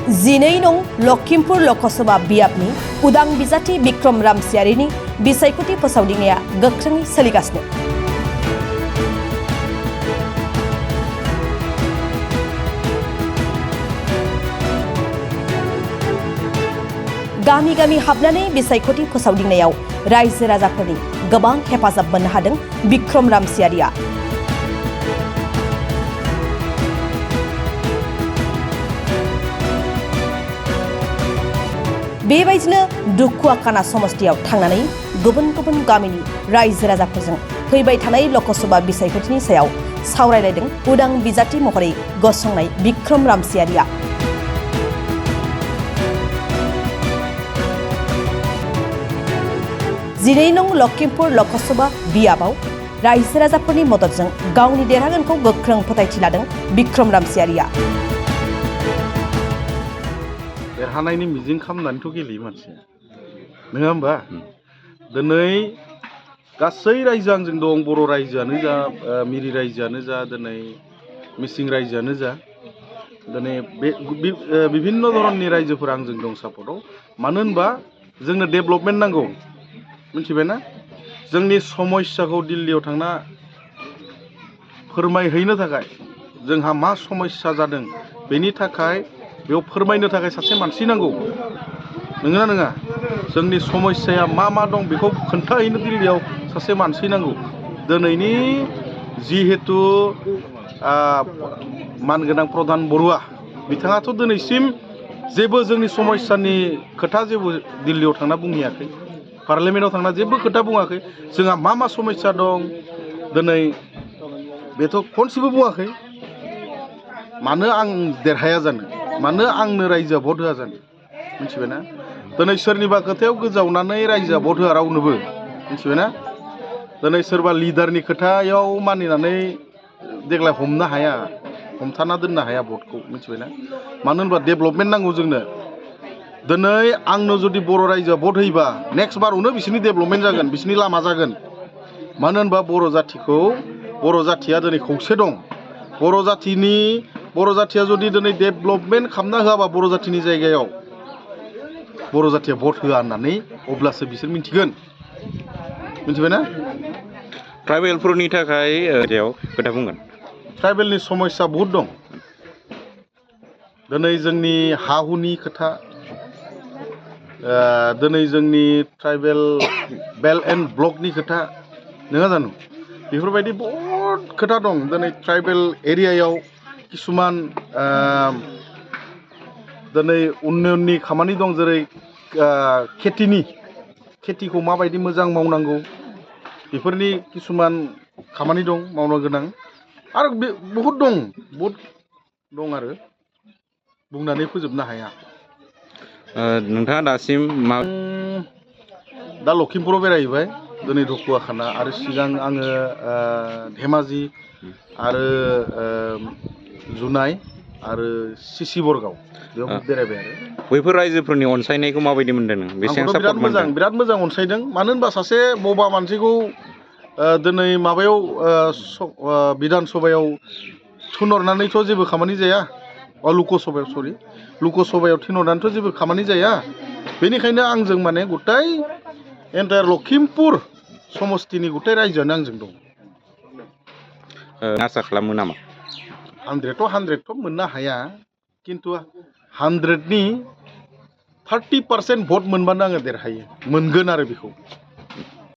जिनै नं लखिमपुर लकसभा बियाबनि उदां बिजाथि बिक्रम रामसियारिनि बिसायख'थि फोसावदिंनाया गोख्रोङै सोलिगासिनो। गामि गामि हाबनानै बिसायख'थि फोसावदिंनायाव रायजो राजाफोरनि गोबां हेफाजाब मोननो हादों बिक्रम रामसियारिया। बेबायदिनो दुखुआखाना समस्थियाव थांनानै गुबुन गुबुन गामिनि रायजो राजाफोरजों फैबाय थानाय लकसभा बिसायख'थिनि सायाव सावरायलायदों उदां बिजाथि महरै गसंनाय बिक्रम रामसियारिया। जिनै नं लखिमपुर लकसभा बियाबाव रायजो राजाफोरनि मददजों गावनि देरहागोनखौ गोख्रों फोथायथि लादों बिक्रम रामसियारिया। देरहानायनि मिजिं खालामनानैथ' गेलेयो मानसिया, नङा होमबा? दिनै गासै रायजो आंजों दं, बर' रायजोआनो जा, मिरि रायजोआनो जा, दिनै मिसिं रायजोआनो जा, दिनै बे बिभिन्न धरननि रायजोफोरा आंजों दं सापर्टआव। मानो होनबा जोंनो डेभेलपमेन्ट नांगौ, मिथिबायना? जोंनि समस्याखौ दिल्लीयाव थांना फोरमायहैनो थाखाय, जोंहा मा समस्या जादों बेनि थाखाय बेयाव फोरमायनो थाखाय सासे मानसि नांगौ, नंगौना नङा? जोंनि समस्याया मा मा दं बेखौ खोन्थाहैनो दिल्लीयाव सासे मानसि नांगौ। दिनैनि जिहेतु मानगोनां प्रधान बरुवा बिथाङाथ' दिनैसिम जेबो जोंनि समस्यानि खोथा जेबो दिल्लीयाव थांना बुंहैयाखै, पार्लियामेन्टआव थांना जेबो खोथा बुङाखै। जोंहा मा मा समस्या दं दिनै बेथ' खनसेबो बुङाखै। मानो आं देरहाया जानो, मानो आंनो रायजोआ भट होआ जानो, मिथिबायना? दिनै सोरनिबा खोथायाव गोजावनानै रायजोआ भट होआ रावनोबो, मिथिबायना? दिनै सोरबा लिडारनि खोथायाव मानिनानै देग्लाय हमनो हाया, हमथाना दोननो हाया भटखौ, मिथिबायना? मानो होनबा डेभेलपमेन्ट नांगौ जोंनो। दिनै आंनो जुदि बर' रायजोआ भट होयोबा नेक्स्ट बारावनो बिसोरनि डेभेलपमेन्ट जागोन, बिसोरनि लामा जागोन। मानो होनबा बर' जाथिया दिनै खौसे दं। बर' जाथिया जुदि दिनै डेभेलपमेन्ट खालामना होआबा बर' जाथिनि जायगायाव बर' जाथिया भट होआ होननानै अब्लासो बिसोर मिथिगोन, मिथिबायना? ट्राइबेलफोरनि थाखाय खोथा बुंगोन। ट्राइबेलनि समस्या बहुद दं। दिनै जोंनि हा हुनि खोथा, दिनै जोंनि ट्राइबेल बेल्ट एन्ड ब्लकनि खोथा, नङा जानो? बेफोरबायदि बहुद खोथा दं। दिनै ट्राइबेल एरियायाव किसुमान दिनै उन्नयननि खामानि दं, जेरै खेथिखौ माबायदि मोजां मावनांगौ, बेफोरनि किसुमान खामानि दं मावनो गोनां। आरो बे बहुद दं आरो बुंनानै फोजोबनो हाया। नोंथाङा दासिम दा लखिमपुराव बेरायहैबाय, दिनै दुखुआखाना, आरो सिगां आङो धेमाजि आरो जुनाय आरो सिसि बरगाव बेयाव बेरायबाय। आरो बैफोर रायजोफोरनि अनसायनायखौ माबायदि मोनदों नों? आंखौथ' बिराद मोजां अनसायदों। मानो होनबा सासे बबा मानसिखौ दिनै माबायाव बिधान सभायाव थिनहरनानैथ' जेबो खामानि जाया, लकसभायाव थिनहरनानैथ' जेबो खामानि जाया। बेनिखायनो आंजों माने गथाय एन्टायार लखिमपुर समस्थिनि गथाय रायजोआनो आंजों दं। आसा खालामो नामा 100थ' मोननो हाया, खिन्थु 100नि 30% भट मोनबानो आङो देरहायो, मोनगोन आरो बेखौ।